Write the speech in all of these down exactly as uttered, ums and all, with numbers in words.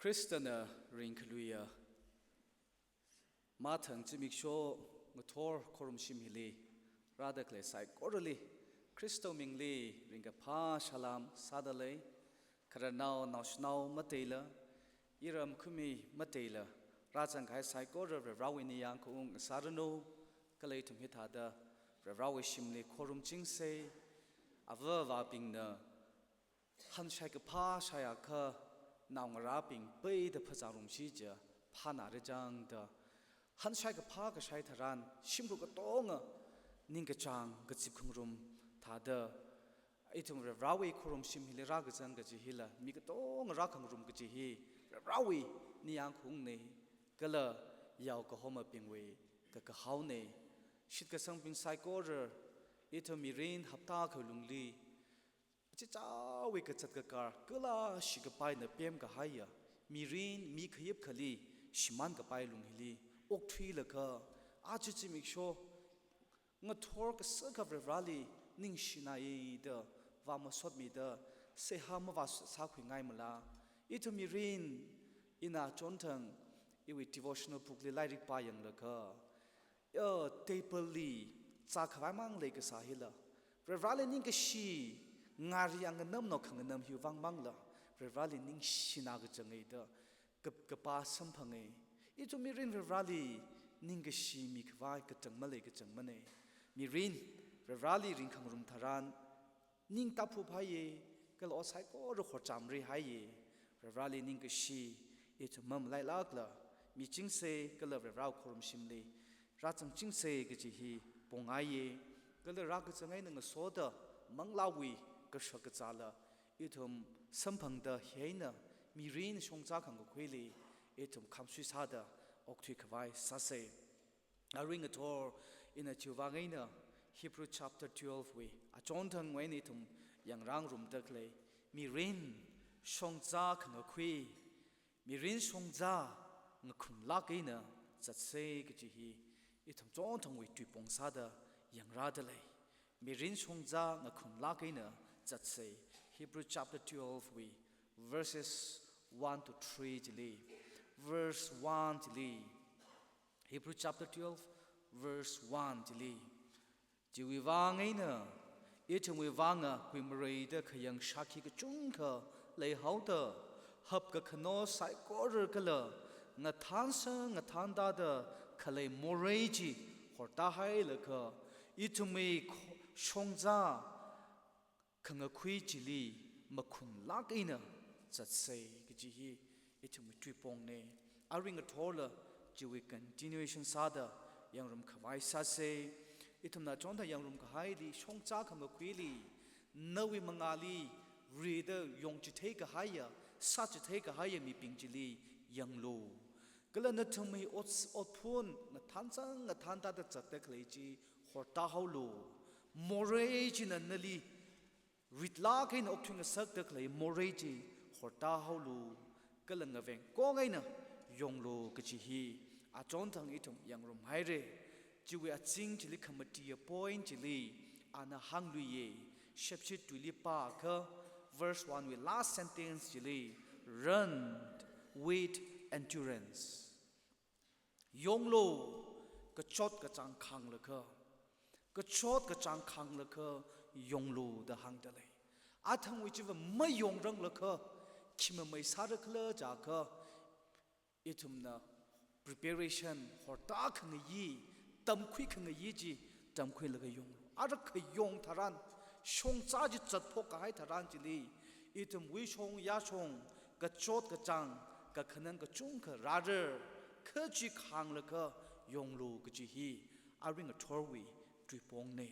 Khristana ringkhaluiya mathang zimiksho ngathor khorumshim hili rāda khalei saikorali Khrista mingli ringkaphā salam sādalei. Khararnao naoshinao mateila, iram khami mateila, rāzangkahai saikora Varivarāwui ningyāng khaung ngasāranu. Kala ithum hithāda Varivarāwui shimli khorumchingsa. Ava avābingna hanshai kaphā shaiakha naongarābing peida phazā ngarumshi chiakha phānāra chang da. Hanshai kaphā kashai tharan shimkhur katonga ningkachāng kazip khangarum thāda, ithum Varivarāwui khorumshim hili rākazang kaji hila mi katonga rākhangarum kaji hi Varivarāwui ningyāng khaungna, kala yao kahomabingwui kakahaona. Shitkasangbing saikora, ithum mirin hapta akha lungli achichāwui kazat kakar kala shikapaina pemkahaiya, mirin mi khayip akhali shimānkapai lung hili okthuilaga, aja zimiksho ngathor kasā akha Varivarāli ningshinaida vāmasotmida seihā mavāsākhuingaimala? Ithum mirin, ina chonthang iwui devotional book li lairik pāyanglaga, ya, table li zākhavai mang leikasā hila, Varivarāli ningkashi ngari anganamna khanganam hiwui vang mangla Varivarāli ningshina kazanga da kap-, kapā samphanga. Ithum mirin Varivarāli ningkashi mikhavai kachang malei kachangmana. Mirin Varivarāli ringkhangarum tharan ning tāphuphaiya, kala ot saikora horchamrihaiya. Varivarāli ningkashi ithum mamalailākla michingsa, kala Varivarāwui khorumshimli rāzangchingsa kaji hi pongaiya. Kala rākazang eina ngasoda manglāwui kashak kazāla ithum samphangda hi eina mirin shongza khangakhuili ithum khamsui sāda okthuikhavai sāsa. Arui ngathor ina chiwui vang eina Hebrew chapter twelve wui achonthangwui eina ithum yangrāngarumda khalei, mirin shongza khangakhui, mirin shongza ngakhumlāk eina zatsa kaji hi ithum chonthangwui tuipong sāda yangrādalei. Mirin shongza ngakhumlāk eina zatsa. Hebrew chapter twelve wui verses one to three chili. Verse one chili. Hebrew chapter twelve, verse one chili. Chiwui vang eina ithumwui vanga kuimareida khayang shākhi kachungkha leihaoda, hapkakhano saikora kala ngathansang ngathantata khalei morei chi hortāhailaga, ithumwui kho-, shongza khangakhui chili makhumlāk eina zatsa kaji hi ithumwui tuipongna. Arui ngathorla chiwui continuation sāda yangrumkhavai sāsa. Ithumna chonda yangrumkahaili, shongza khangakhuili nawui mangāli rida yongchithei kahaiya, sāchithei kahaiya mibing chili yanglu. Kala nathumwui ot, otphun ngathansang ngathantata zatda khalei chi hortāhaolu. Morei china nali ritlāk eina okthuingasakda khalei morei chi hortāhaolu, kala ngaveng kong eina yonglu kaji hi achonthang ithum yangrumhaira. Chiwui azing chili khamatiya point chili ana hāngluiya, Shepshi tuili pākha verse one wui last sentence chili, "Run with endurance." Yonglu, kachot kachāng khānglaga, kachot kachāng khānglaga yonglu da hāngdalei. Athangwui chiva mayongranglakha khi mamei sārakhala jiakha, ithumna preparation hortākhangayi, tamkhuikhangayi chi tamkhuilaga yonglu. Ara khayong tharan, shongza chi zatphok kahai tharan chili, ithumwui shong yāshong, kachot kachāng, kakhanang kachungkha rāra, kha chi khānglaga yonglu kaji hi arui ngathorwui tuipongna.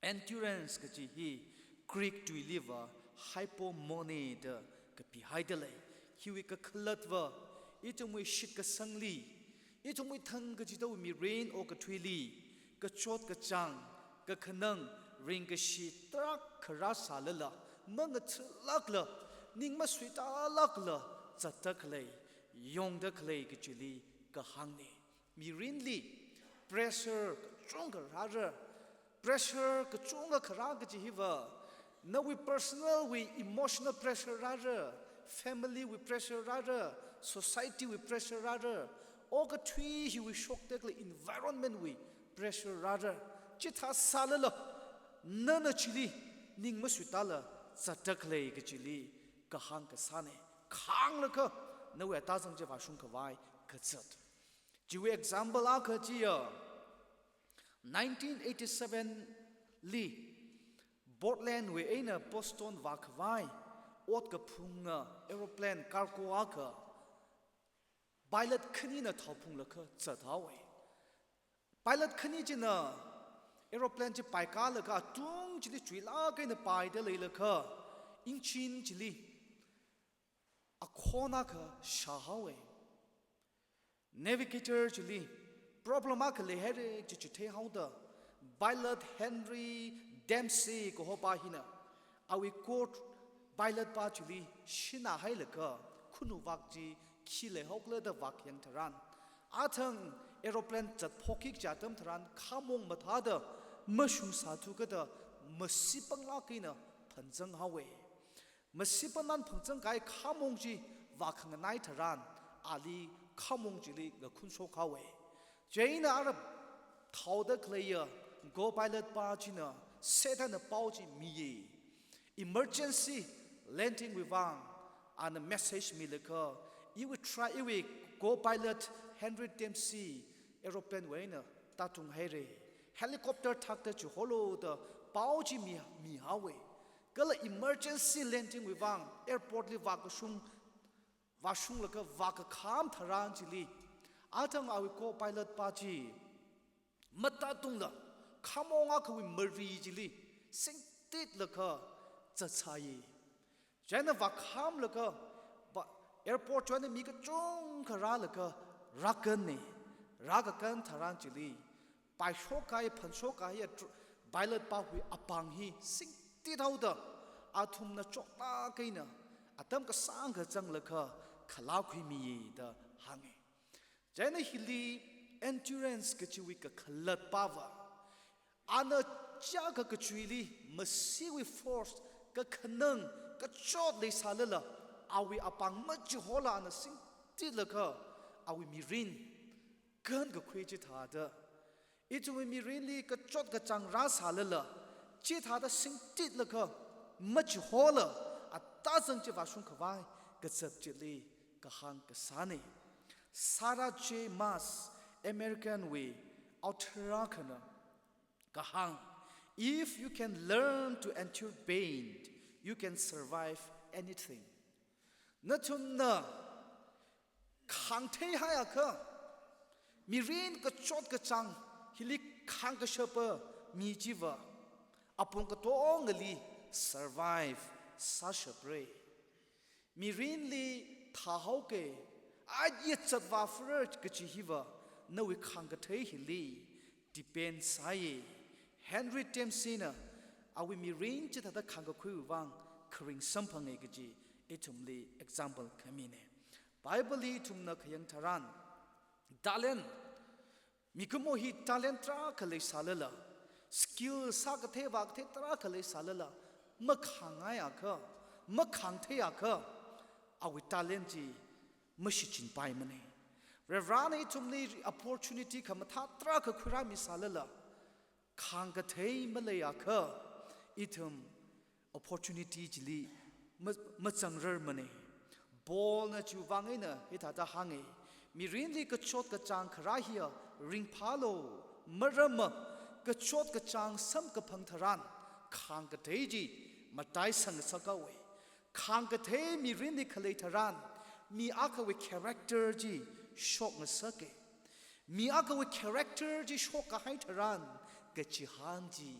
Endurance kaji hi Greek tuiliva hypomone da kapihaidalei. Hiwui kakhalatva, ithumwui shitkasangli, ithumwui thangkachida mirin okathuili, kachot kachāng, kakhanang, ringkashi tarākha rāsālala, mangathalākla, ning masuitālākla zatda khalei, yongda khalei kajili kahāngna. Mirinli pressure kachungkha rāra. Pressure kachungkha kharā kaji hiva, nawui personal wui emotional pressure rāra, family wui pressure rāra, society wui pressure rāra, okathui hiwui shokda khalei environment wui pressure rāra. Chithā sālala, nana chili ning masuitāla zatda khalei kachili kahāng kasāna. Khānglaga nawui atazang chi vāshung khavai kazat. Chiwui example akha chiya, nineteen eighty-seven li Portland wui eina Boston vākhavai ot kaphunga aeroplane cargo akha pilot khanina thaophunglaga zathaowa. Pilot khani china aeroplane chi paikālaga atung chili chuilāk eina paida leilakha engine chili akhon akha shāhaowa. Navigator chili problem akha leihaira kaji chitheihaoda, pilot Henry Dempsey kahopa hina awui co-pilot pa chili shinahailaga khanuvak chi khi leihaokhala da vākhayang tharan, athang aeroplane zatphokki kaji atam tharan khamong mathāda mashung sāthu kajida masi panglāk eina phanzanghaowa. Masi pangnan phangzang kahai khamong chi vākhanganai tharan, ali khamong chili ngakhunshokhaowa. Chieina ara thaoda khaleiya co-pilot pa china Satan na pao chi miya. Emergency landing wui vang ana message milaga, iwui tri-, iwui co-pilot Henry Dempsey aeroplane wui eina tātunghaira, helicopter thakta chiholo da pao chi mi, mihaowa. Kala emergency landing wui vang airport li vākashung, vāshunglaga vākakham tharan chili, athang awui co-pilot pa chi matātungla khamong akhawui mari chili singtitlaga zatsai. Chieina vākhamlaga ba-, airport chieina mi kachungkha rālaga rākana. Rākakān tharan chili paishok kahai, phanshok kahai tr-, pilot pawui apāng hi singtithaoda, athumna chotlāk eina atam kasāngkha zanglaga khalā khuimiya da hānga. Chieina hili endurance kachiwui kakhalat pava, ana chiyākha kachuili masiwui force, kakhanang, kachot leisālala, awui apāng machihola ana singtitlaga awui mirin kankakhui chithāda, ithumwui mirinli kachot kachāng rāsālala, chithāda singtitlaga machihola atazang chi vāshung khavai kazat chili kahāng kasāna. Sarah J Maas, American wui author akhana kahāng, "If you can learn to endure pain, you can survive anything." Nathumna khāngtheihaiakha, mirin kachot kachāng hili khāngkashapa mi chiva apong katongali survive sāshapra. Mirinli thāhaoki, a yet zatvā furur kachi hiva nawui khāngkathei hili depend sāya. Henry Dempsey na awui mirin chithāda khāngkakhuiwui vang kharing samphanga kaji ithumli example khamina. Bible li ithumna khayang tharan, talent, mikumo hi talent tarākha leisālala, skill sākathei vākathei tarākha leisālala, makhānghaiakha, makhāngtheiakha, awui talent chi mashichinpaimana. Varivarana ithumli opportunity khamathā tarākha khuirāmisālala, khāngkathei maleiakha, ithum opportunity chili ma-, mazangrarmana. Paulna chiwui vang eina hithāda hānga, "Mirinli kachot kachāng kharā hiya ringphālu, maramva kachot kachāng samkaphang tharan khāngkathei chi mataisang ngasakhaowa." Khāngkathei mirinli khalei tharan, mi akhawui character chi shokngasaka. Mi akhawui character chi shokkahai tharan, kachihān chi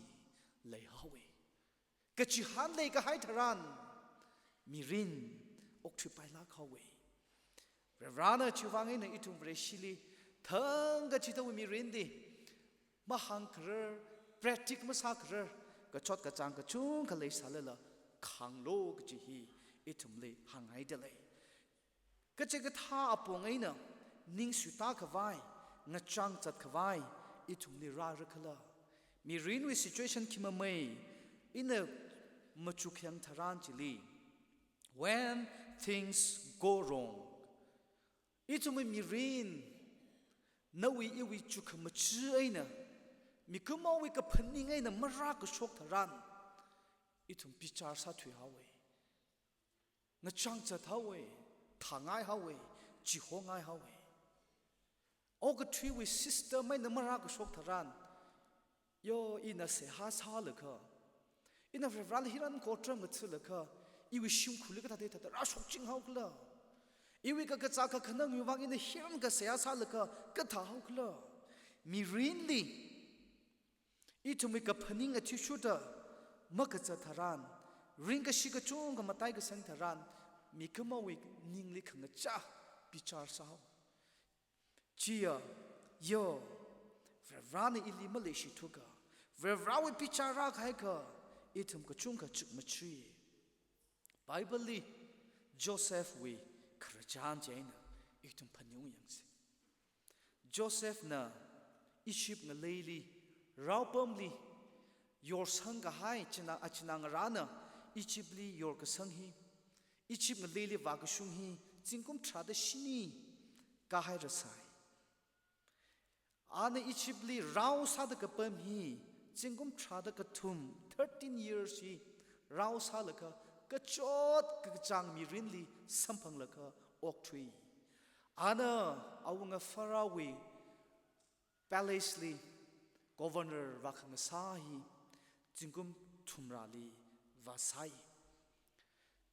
leihaowa. Kachihān leikahai tharan, mirin okthuipailāk haowa. Varivarana chiwui vang eina ithum Vareshili thangkachidawui mirinli mahāngkharar, practice masākharar, kachot kachāng kachungkha leisālala, khānglu kaji hi ithumli hānghaida lei. Kachikathā apong eina ning suitā khavai, ngachang zat khavai ithumli rāra khala? Mirinwui situation khimamei ina machuk khayang tharan chili, "When things go wrong. Ithumwui mirin, nawui iwui chukhamachee eina, mikumowui kaphaning eina marākashok tharan, ithum bichar sāthuihaowa. Ngachang zathaowa, thāngaihaowa, chihonngaihaowa. Okathuiwui system eina marākashok tharan, yo, ina seihā sālaga, ina Varivarali hiyākha otram ngathalaga, iwui shimkhurli kathāda thāda rāshokchinghaokhala? Iwui kakazā kakhanangwui vang ina hiyākha seihā sālaga kathāhaokhala? Mirinli, ithumwui kaphaning athishurda makazat tharan, ringkashi kachungkha mataikasang tharan, mikumowui ningli khangachā bichar sāhao. Chiya, yo, Varivarana ili maleishithuakha, Varivarawui bichar rākahai akha, ithum kachungkha chukmajai. Bible li Josephwui khararchan chieina ithum phaningyangsa. Josephna Egypt ngaleili, raopamli, yorsang kahai, china, achinā ngarāna Egyptli yorkasang hi, Egypt ngaleili vākashung hi, zingkum tharāda shini kahairasai. Ana Egyptli rao sāda kapam hi, zingkum tharāda kathum, thirteen years hi, rao sālaga, kachot kachāng mirinli samphanglaga okthui. Ana awunga Pharaohwui palace li governor vākhangasā hi, zingkum thumrāli vāsai.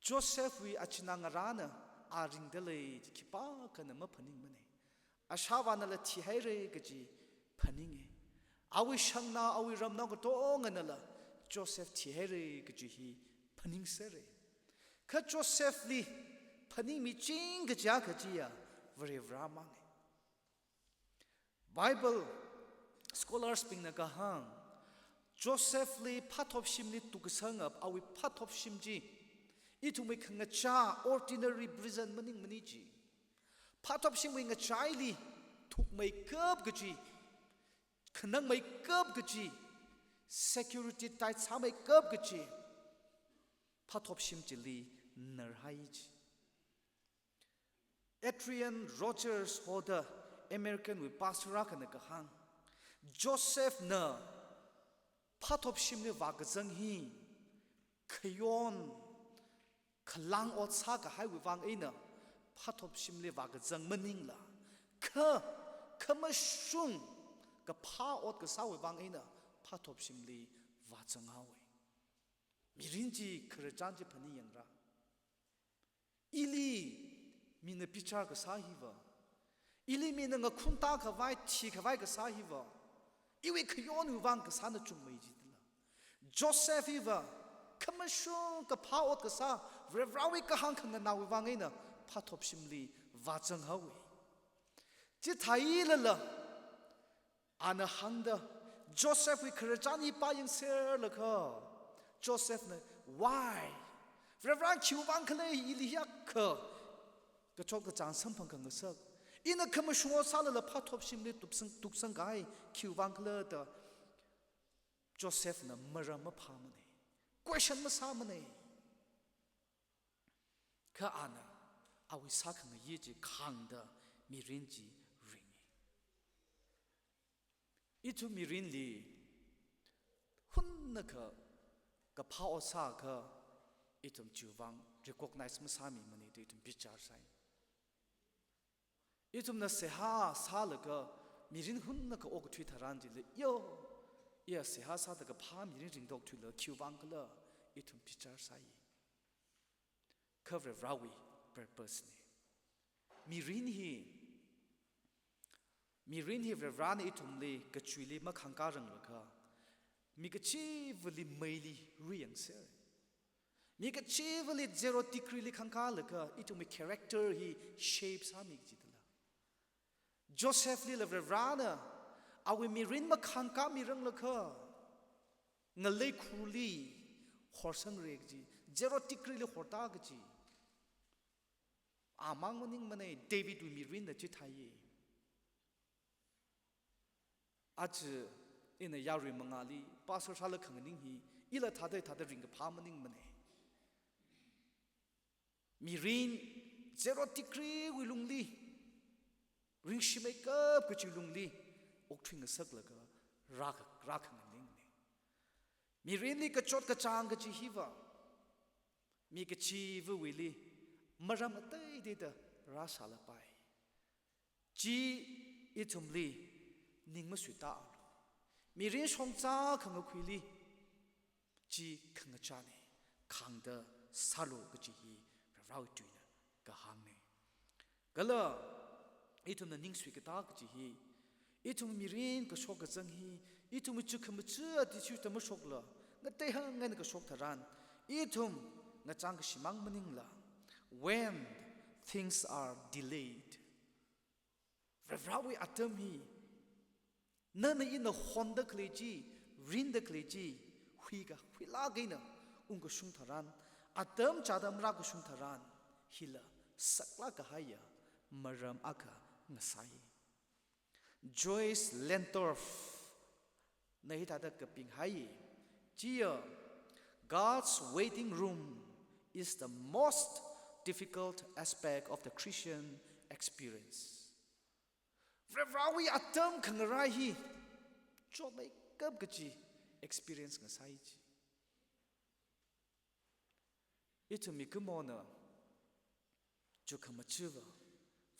Josephwui achinā ngarāna a ringdalei chi khipākhana maphaningmana. Ashāvānala thihaira kaji phaninga. Awui shangnao, awui ramnao katonganala Joseph thihaira kaji hi phaningsera. Kha Josephli phaningmiching kaja kajiya Varivaramanga. Bible scholars bingna kahāng, Josephli phathopshimli tukkasanga, awui phathopshim chi ithumwui khangachā ordinary prison maningmana chi. Phathopshimwui ngachaili thukmeikap kaji, khanangmeikap kaji, security tight sāmeikap kaji, phathopshim chili narhai chi. Adrian Rogers hoda American wui pastor akhana kahāng, Josephna phathopshimli vākazang hi khayon khalang ot sākahaiwui vang eina phathopshimli vākazang maningla, kha khamashung kaphā ot kasāwui vang eina phathopshimli vāzanghaowa. Mirin chi khararchan chi phaningyangra. Ili mina bichar kasā hiva, ili mina ngakhunta khavai, thikhavai kasā hiva, iwui khayonwui vang kasāna chungmei jidala. Joseph hiva khamashung kaphā ot kasā, Varivarawui kahāng khanganāwui vang eina phathopshimli vāzanghaowa. Chithālala, ana hāngda, Josephwui khararchan hi pāyangserlaga, Josephna, why? Varivara, khiwui vang khala ili hiyākha kachot kachāng samphang khangasak? Ina khamashung ot sālala phathopshimli tuksang, tuksangkahai khiwui vang khala da Josephna maram maphāmana. Question masāmana. Kha ana awui sākhangayi chi khāngda mirin chi ringa. Ithum mirinli hunnakha kaphā ot sākha ithum chiwui vang recognize masāmimana da ithum bichar sai. Ithumna seihā sālaga mirin hunnakha okathui tharan chili, yo, iya seihā sāda kaphā mirin ringda okthuila khiwui vang khala ithum bichar sai. Kha Varivarawui purpose na. Mirin hi, mirin hi Varivarana ithumli kachuili makhangkāranglakha, mi kachivali meili ruiyangser. Mi kachivali zero degree li khangkārlaga ithumwui character hi shape sāmi kajidala. Josephli la Varivarana awui mirin makhangkārmiranglakha, ngalei khurli horsangra kaji, zero degree li horta kaji. Amang maningmana, Davidwui mirinna chithāya. Aja ina yarui mangāli pastor sālaga khanganing hi, ila thāda thāda ringkaphā maningmana. Mirin zero degree wui lungli, ringshimei kap kachi lungli okthuingasaklaga rākha, rākhanganingna. Mirinli kachot kachāng kachi hiva, mi kachiva̱wuili maram ateiteida rāsālapai. Chi ithumli ning masuitalu. Mirin shongza khangakhuili chi khangachāna, khāngda sālu kachi hi Varivarāwui tuina kahāngna. Kala ithumna ningsuikatā kachi hi, ithum mirin kashok kazang hi, ithum chukkhamaja attitude mashokla, ngateihang eina kashok tharan, ithum ngachang kashimang maningla, when things are delayed, Varivarāwui atam hi, nana ina honda khalei chi, rinda khalei chi, huika, huilāk eina ungkashung tharan, atam chāda marākashung tharan, hila saklāk kahaiya maram akha ngasai. Joyce Landorf na hithāda kapinghai, chiya, "God's waiting room is the most difficult aspect of the Christian experience." Varivarāwui atam khangarai hi chotmeikap kachi experience ngasai chi. Ithum mikumona chukkhamachiva,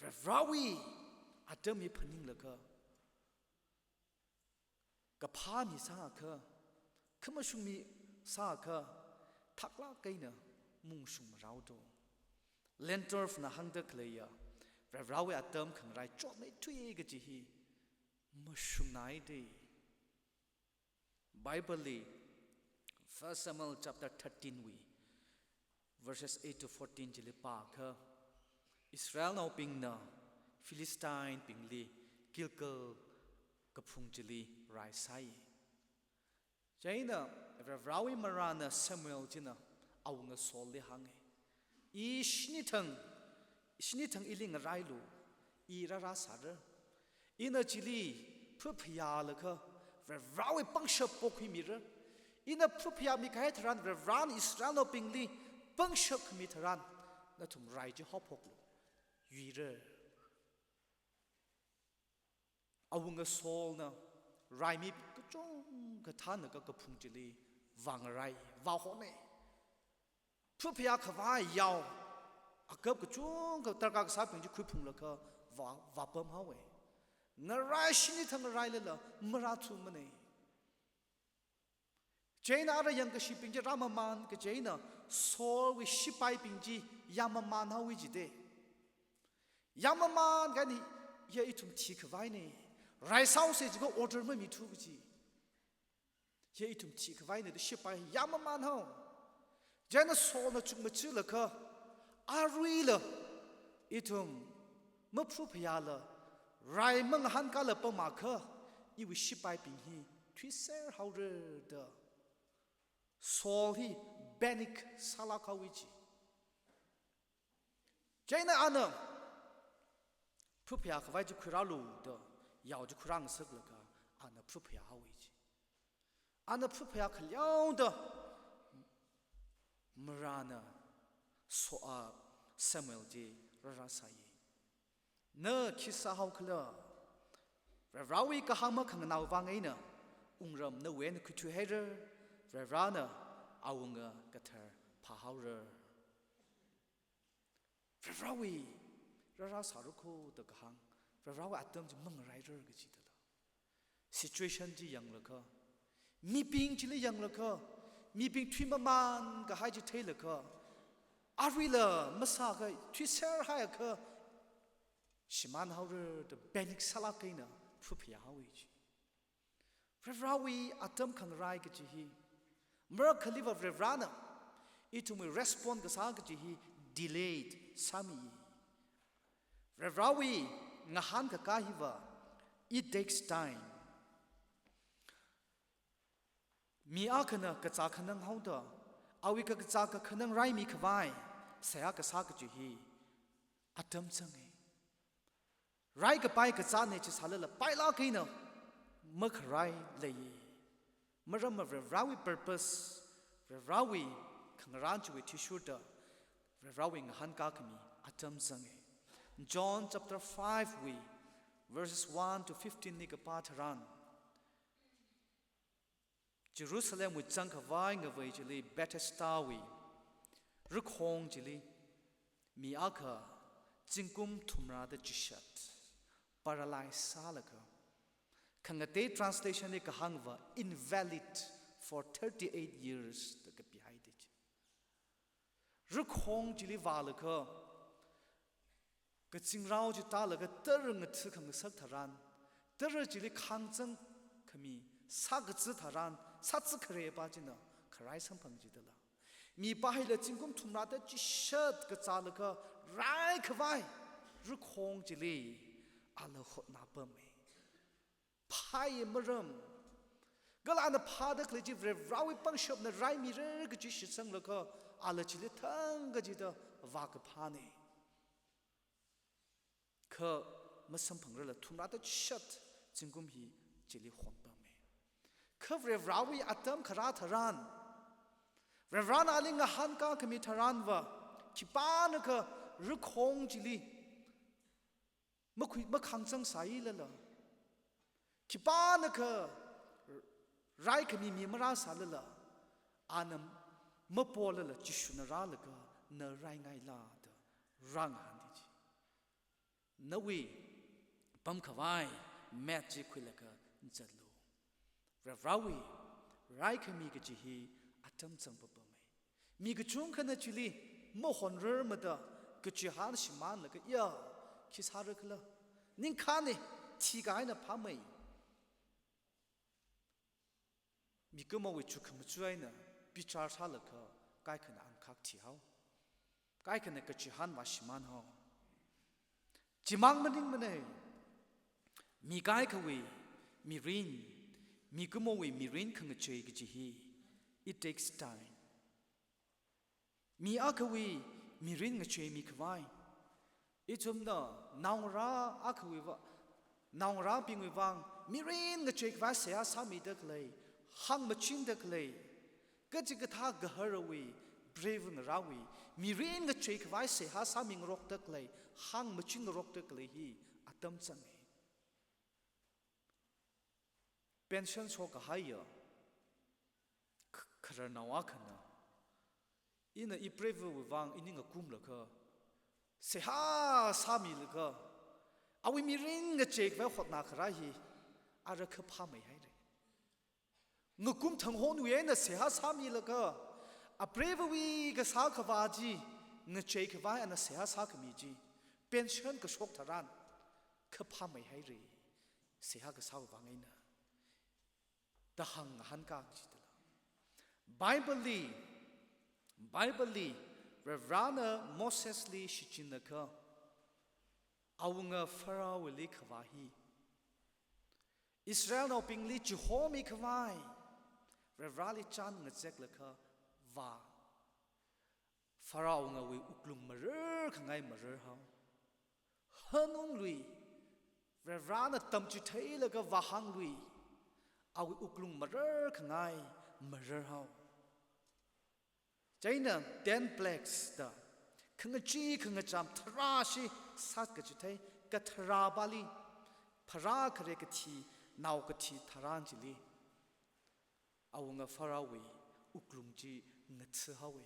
Varivarāwui atam hi phaninglaga, kaphā mi sāakha, khamashung mi sāakha, thaklāk eina mungshung marao do. Landorfna hāngda khaleiya, Varivarāwui atam khangarai chotmeithui kachi hi mashungnaida. Bible li First Samuel chapter thirteen wui verses eight to fourteen chili pāakha, Israelnaobingna Philistine bingli Gilgal kaphung chili rai sāi. Chieina Varivarāwui marāna Samuel china awunga Saul li hānga, "I shinithang, shinithang ili ngarailu, i rārāsāra. Ina chili phaphayālaga Varivarāwui pangshap pokhuimira. Ina phaphayāmi kahai tharan, Varivarāna Israelnaobingli pangshap khami tharan, nathum rai chi haophoklu, yuira." Awunga Saulna raimi kachungkha thānlaga kaphung chili vāngarai, vāhona. Phaphayā khavai yao, akap kachungkha darkar kasābing chi khuiphunglaga vā, vāpamhaowa. Ngarai shinithang ngarailala marāthumana. Chieina ara yangkashibing chi rāmamān, kachi eina Saulwui shipaibing chi yāmmamānhaowa jida. Yāmmamān kaji hi, ya ithum thikhavaina. Rai sāhaosa jiakha order mamithu kaji. Ya ithum thikhavaina da shipai yāmmamānhao. Chieina Saulna chukmachilaga, aruila ithum maphaphayāla, rai mangahānkāla pamakha, iwui shipaibing hi thuiserhaora da Saul hi panic sālāk haowa ji. Chieina ana phaphayā khavai chi khuirālu da yao chi khuirāngasaklaga ana phaphayāhaowa ji. Ana phaphayā khaleoda marāna Sa-, a, Samuel chi rārāsai. Na khi sāhaokhala? Varivarāwui kahāng makhanganao vang eina wungram nawui eina khuithuihaira, Varivarāna awunga kathar phāhaora. Varivarāwui rārāsāra kho da kahāng, Varivarāwui atam chi mangaraira kaji dala. Situation chi yanglaga, mibing chili yanglaga, mibing thuimamān kahai chi theilaga, aruila masāakha, thuiserhaiakha, shimānhaora da panic sālāk eina phaphayāhaowa ji. Varivarāwui atam khangarai kaji hi, marakhaliva Varivarāna ithumwui respond kasā kaji hi delayed sāmi. Varivarāwui ngahānkakā hiva, it takes time. Mi akhana kazā khanang haoda, awui kakazā kakhanang raimi khavai seihā kasā kaji hi atam zanga. Rai kapai kazāna chi sālala pailāk eina makharai leiya. Maramva Varivarāwui purpose, Varivarāwui khangarān chiwui athishurda, Varivarawui ngahānkā khami atam zanga. John chapter five wui verses one to fifteen li kapā tharan, Jerusalemwui zangkhavai ngavei chili Bethesdawui rakhong chili mi akha zingkum thumrada chishat, paralyze sālaga, khangatei translation li kahāngva invalid for thirty-eight years da kapihaida chi. Rakhong chili vālaga, kazingrao chi tālaga tara ngatha khangasak tharan, tara chili khangzang khami sākazā tharan, sāzā kharepā china kharai samphang jidala, mipā hila zingkum thumrada chishat kazālaga raikhavai rakhong chili ala hotnapama. Phāya maram. Kala ana phāda khalei chi Varivarawui pangshapna raimira kaji shitsanglaga, ala chili thangkachida vākaphāna. Kha masamphangrarla thumrada chishat zingkum hi chili hotpama. Kha Varivarawui atam kharā tharan, Varivarana ali ngahānkā khami tharanva, khipānakha rakhong chili makhui, makhangzang sāilala, khipānakha raikhami mi marāsālala, ana mapolala Jishuna rālaga, na raingaila da rāngahānda chi. Nawui pamkhavai mat chi khuilaga zatlu. Varivarawui raikhami kaji hi atam zangpapama. Mi kachungkhana chili mahonrarmada kachihān shimānlaga, ya, khi sāra khala, ningkhane, thikahai eina phāmei. Mikumowui chukkhamaja eina bichar sālaga kaikhana angkhak thihao, kaikhana kachihān vāshimānhao. Chimang maningmana. Mi kaikhawui mirin, mikumowui mirin khangachei kaji hi, it takes time. Mi akhawui mirin ngacheimikhavai, ithumna naongarā akhawui vā, naongarābingwui vāng mirin ngacheikhavai seihā sāmida khalei, hāngmachinda khalei, kachikathā gaharawui, brave ngarāwui mirin ngacheikhavai seihā sāmingarokda khalei, hāngmachinngarokda khalei hi atam zanga. Pension shokkahaiya kh-, khararnao akhana, ina ipreivawui vāng ini ngakumlaga, seihā sāmilaga, awui mirin ngacheikhavai hotnakharā hi ara kaphāmeihaira. Ngakum thang honwui eina seihā sāmilaga, apreivawui kasā khavā chi ngacheikhavai ana seihā sākhami chi, pension kashok tharan kaphāmeihaira, seihā kasāwui vāng eina da hāng ngahānkā kajidala. Bible li, Bible li, Varivarana Mosesli shichinakha, awunga Pharaohli khavā hi, Israelnaobingli chihomikhavai, Varivarali chān ngazeklaga vā, Pharaoh awungawui wuklung mararkhangai mararhao. Hanunglui, Varivarana tamchitheilaga vāhānglui, awui wuklung mararkhangai mararhao. Chieina ten plagues da, khangachee khangacham tharāshi sākachithei, katharāpāli, pharā khare kathi, nao kathi tharan chili, awunga Pharaohwui wuklung chi ngathahaowa,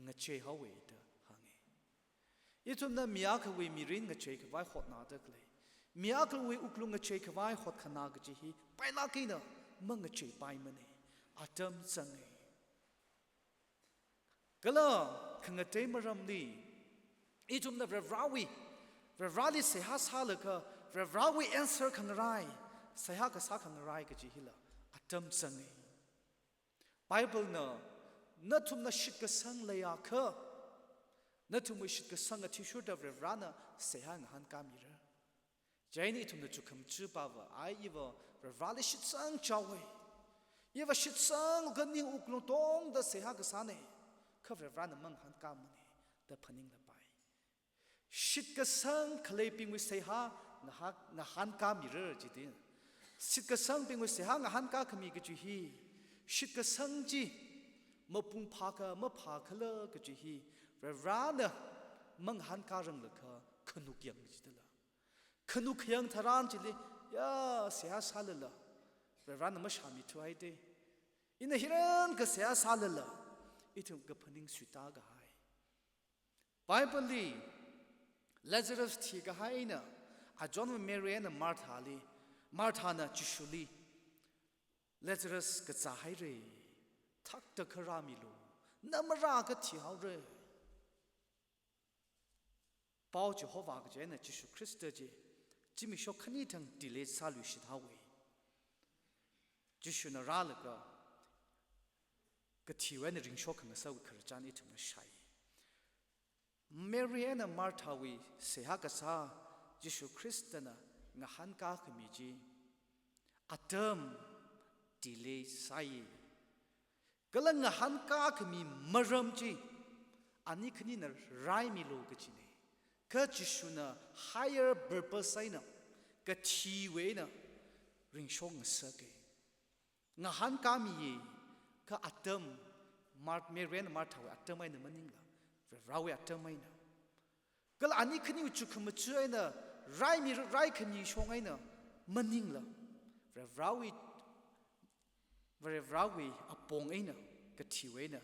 ngacheihaowa da hānga. Ithumna mi akhawui mirin ngacheikhavai hotnada khalei, mi akhawui wuklung ngacheikhavai hotkhanā kaji hi pailāk eina mangacheipaimana, atam zanga. Kala khangatei maramli, ithumna Varivarawui, Varivarali seihā sālaga, Varivarawui answer khangarai, seihā kasā khangarai kaji hila atam zanga. Bible na, nathumna shitkasang leiakha, nathumwui shitkasang athishurda Varivarana seihā ngahānkāmira. Chieina ithumna chukkhamaja pāva, ai iva Varivarali shitsang chaowa. Iva shitsanglaga ning wuklung tongda seihā kasāna, kha Varivarana mangahānkāmana da phaninglapai. Shitkasang khaleibingwui seihā ngahak-, ngahānkāmira jida. Shitkasangbingwui seihā ngahānkākhami kaji hi, shitkasang chi mapung phāka maphākhala kaji hi, Varivarana mangahānkāranglakha khanuk yang jidala. Khanuk yang tharan chili, ya, seihā sālala, Varivarana mashāmithuhaite. Ina hiyākha seihā sālala, ithum kaphaning suita kahai. Bible li Lazarus thikahai eina, achonva Mary eina Martha li, Marthana Jishuli, "Lazarus kazāhaire, thakta kharāmilu, na marākha thihaore." Pao Jehova kaji eina Jishu Khrista chi, zimiksho khani thang delay sāluishit haowe. Jishuna rālaga, kathiwui eina ringshok khangasakwui khararchan ithumna shāi. Mary eina Marthawui seihā kasā, Jishu Khristana ngahānkā khami chi, atam delay sāi. Kala ngahānkā khami maram chi, ani khanina raimilu kajine. Kha Jishuna higher purpose eina, kathiwui eina ringshok ngasake. Ngahānkāmiye, kha atam, Mar-, Mary eina Marthawui atam eina maningla, Varivarawui atam eina. Kala ani khaniwui chukhamaja eina raimi, raikhami shong eina maningla, Varivarawui, Varivarawui apong eina, kathiwui eina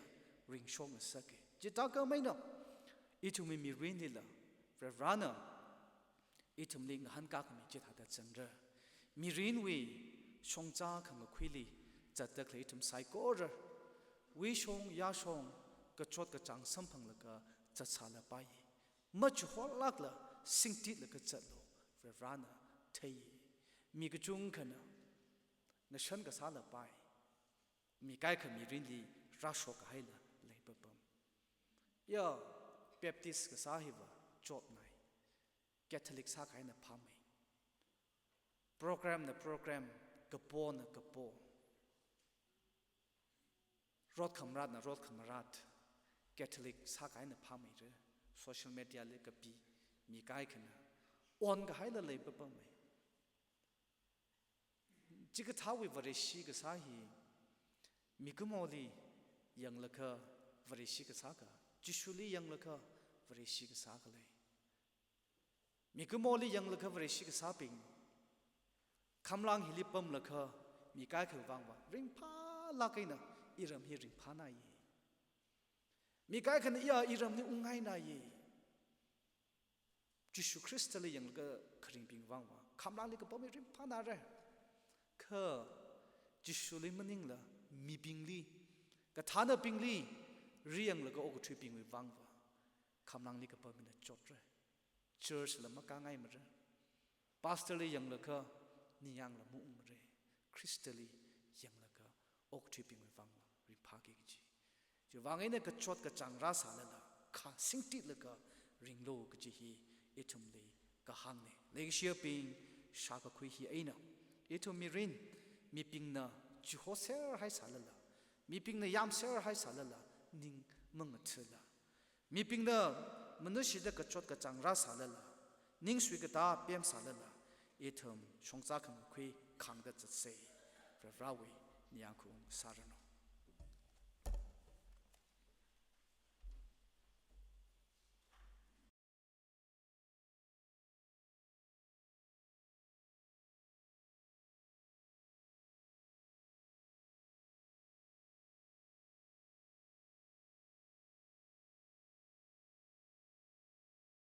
ringshok ngasake. Chithākhamei eina, ithumwui mirinlila, Varivarana ithumli ngahānkā khami chithāda zangra. Mirinwui shongza khangakhuili zatda khalei ithum saikora, wuishong yāshong kachot kachāng samphanglaga zatsālapai. Machiholākla singtitlaga zatlu, Varivarana thei. Mi kachungkhana ngashan kasālapai. Mi kaikha mirinli rāshok kahaila leipapam. Ya, Baptist kasā hiva chotnai. Catholic sākahaina phāmei. Program na program, kapona kapo. Rot khamarat na rot khamarat, Catholic sākahaina phāmeira. Social media li kapi, mi kaikhana on kahaila leipapamei. Chikathāwui Vareshi kasā hi, mikumoli yanglaga Vareshi kasā kha, Jishuli yanglaga Vareshi kasā khalei. Mikumoli yanglaga Vareshi kasābing, khamlang hili pamlaga mi kaikhawui vangva ringphālāk eina iram hi ringphānāye. Mi kaikhana iya iramli ungngaināye. Jishu Khristali yanglaga kharingbing vangva khamlangli kapam hi ringphānāra. Kha Jishuli maningla mibingli, kathānabingli riyanglaga okathuibingwui vangva khamlangli kapam hina chotra. Church la makāngaimara. Pastor li yanglaga ningyāngla maungmara. Khristali yanglaga okathuibingwui vangva ringphāki kaji. Chiwui vang eina kachot kachāng rāsālala, kha singtitlaga ringlu kaji hi ithumli kahāngna. Leikashiyabing, shākakhui hi eina, ithum mirin, mibingna chihoser haisālala, mibingna yamser haisālala, ning mangathāla. Mibingna manushida kachot kachāng rāsālala, ning suikatā pemsālala, ithum shongza khangakhui khāngda zatsa. Varivarawui ningyāng khaung sāranu.